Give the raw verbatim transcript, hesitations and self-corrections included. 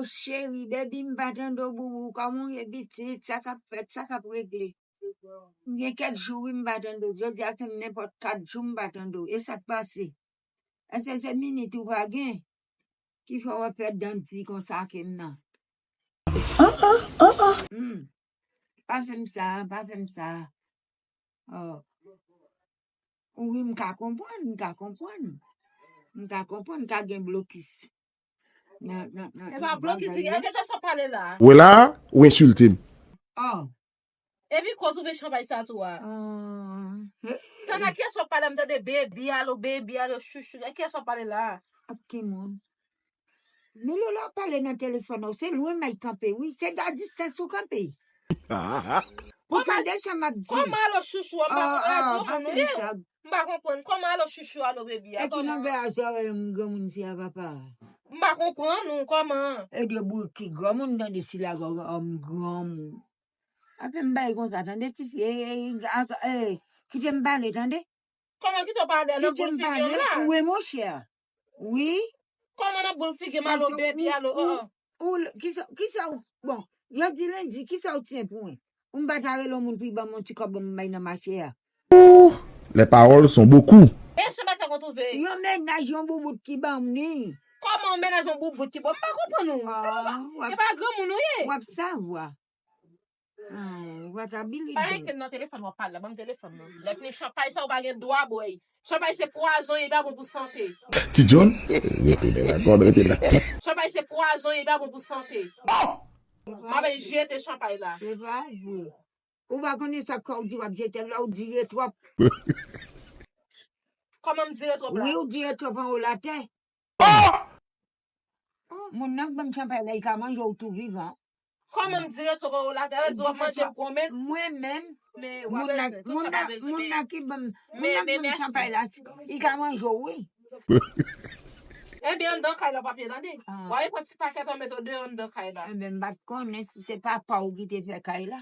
Cheri, baby, m pa tande w, boubou. Kòman w ye, pitit? Sa k ap fèt? Sa k ap regle? M gen kèk jou, wi, m pa tande w. Jodi a fè m nenpòt kat jou m pa tande w. E sa k pase? Èske se minit ou pa gen ki fè w ap fè dan di konsa ke m nan? An, an, an, an. Hmm. Pa fè m sa, pa fè m sa. Oh. Wi, m ka konprann, m ka konprann. M ka konprann, ka gen blokis. Nan, nan, nan, e pa nan blokis, bagay e la. Kiyès w ap pale la? Wè la, ou ensilte m. Oh. Epi kote w twouve chanpay sa tou a? Oh. Tande kiyès w ap pale, m tande baby, alo, baby, alo, chouchou. E kiyès w ap pale la? Ak ki moun? Milo, lè w pale nan telefòn ou, se lwen may kanpe, wi. Se a distans ou kanpe. Ou tande sa m ap di? Kòman alo chouchou a? M pa konprann. Alo granmoun ou ye? M pa konprann. Kòman alo chouchou, alo baby a? E ki langay a zòrèy m granmoun se a, papa? M pa konprann ou, kòman? E de bouki granmoun tande sila granmoun. Ape m bay konsa, tande, tifi. E, e, e, kite m pale, tande? Kòman kite w pale? Nan boul figi m la? Wi, monchè. Wi. Kòman nan boul figi m, alo, baby, alo, oh, oh. Ou, kisa, kisa ou, bon, yo di lendi, kisa ou tiyen pou mwen? Ou m pa ta rele yon moun pou y ban m yon ti kòb, ban m bay nan mache a. Ouh, les paroles sont beaucoup. E chanpay sa kote w twouve? Yon mennaj, yon boubout ki ban m li. Kòman yon mennaj, yon boubout ki ban m? M pa konprann ou. E pa granmoun ou ye? W ap savwa. Ah, w pa ta believe. Pa gen nan telefòn w ap pale la, ban m telefòn nan. Lè fini chanpay sa, ou pa gen dwa bwè. Chanpay se pwazon, li pa bon pou sante. Ti John, retounen la kòd, rete nan tèt. Chanpay se pwazon, li pa bon pou sante. M ap jete chanpay la. Se pa vre. Ou pa konnen sa kò w di w ap jete, lè w dire twòp. Kòman m dire twòp la? Wi, ou dire twòp anwo latè. Moun nan k ban m chanpay la, li ka manje w tou vivan. Kòman m dire twòp anwo latè? Sa vle di w ap manje m konmen? Mwen menm, moun nan, moun nan, moun nan ki ban m, moun nan k ban m chanpay la, li ka manje w, wi. Ebyen, anndan kay la, w ap ye tande. W ale pran ti pakèt w mete w deyò anndan kay la. Ebyen, m pa t konnen si se papa w ki te fè kay la.